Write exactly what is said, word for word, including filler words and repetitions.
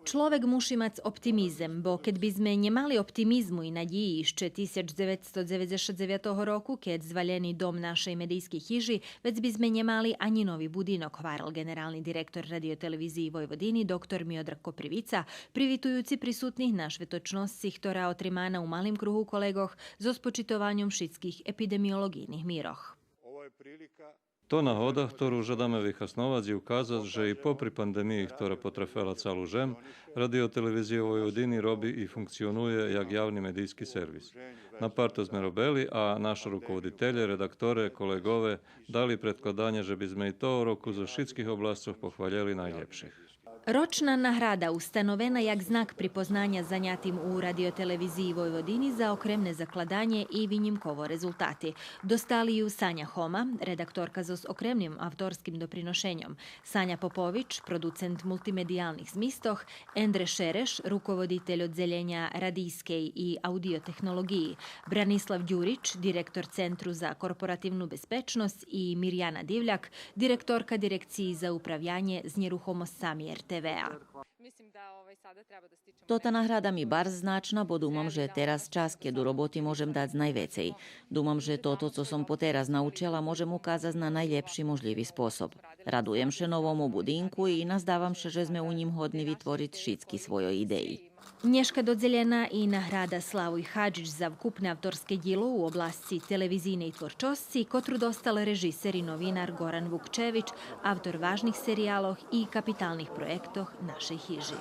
Чловек муши мац оптимизем, бо кед би зме нє мали оптимизму и надїї ище тисяч дзеветсто дзеведзешат дзевятого року, кед звалєни дом нашей медийскей хижи, вец би зме нє мали анї нови будинок, гварел ґенерални директор Радио-телевизиї Войводини доктор Миодраг Копривица, привитуюци присутних на шветочносци хтора отримана у малим кругу колеґох зоз почитованьом шицких епидемиолоґийних мирох. То нагода хтору жадаме вихасновац и указац же и попри пандемиї хтора потрафела цалу жем, Радио-телевизия Войводини роби и функционує як явни медийски сервис. Напарто зме робели, а нашо руководителє, редакторе, колеґове дали предкладанє же би зме и того року зоз шицких обласцох похвалєли найлєпших. Рочна награда установена як знак припознаня занятим у Радио-телевизиї Войводини за окремне закладанє и винїмково резултати. Достали ю Саня Хома, редакторка зоз окремним авторским доприношеньом, Саня Попович, продуцент мултимедиялних змистох, Ендре Шереш, руководитель оддзелєня радийскей и аудио технолоґиї, Бранислав Дюрич, директор Центру за корпоративну безпечносц и Миряна Дивляк, директорка Дирекциї за управянє з нєрухомосцами РТВ-а. Тота награда ми барз значна, бо думам же тераз час кед у роботи можем дац найвецей. Думам же тото цо сом потераз научела можем указац на найлєпши можлїви способ. Радуєм ше новому будинку и наздавам ше же зме у нїм годни витвориц шицки свойо идеї. Нєшка додзелєна и награда Славой Хаджич за вкупне авторске дїло у обласци телевизийней творчосци, котру достал режисер и новинар Горан Вукчевич, автор важних сериялох и капиталних проєктох нашей хижи.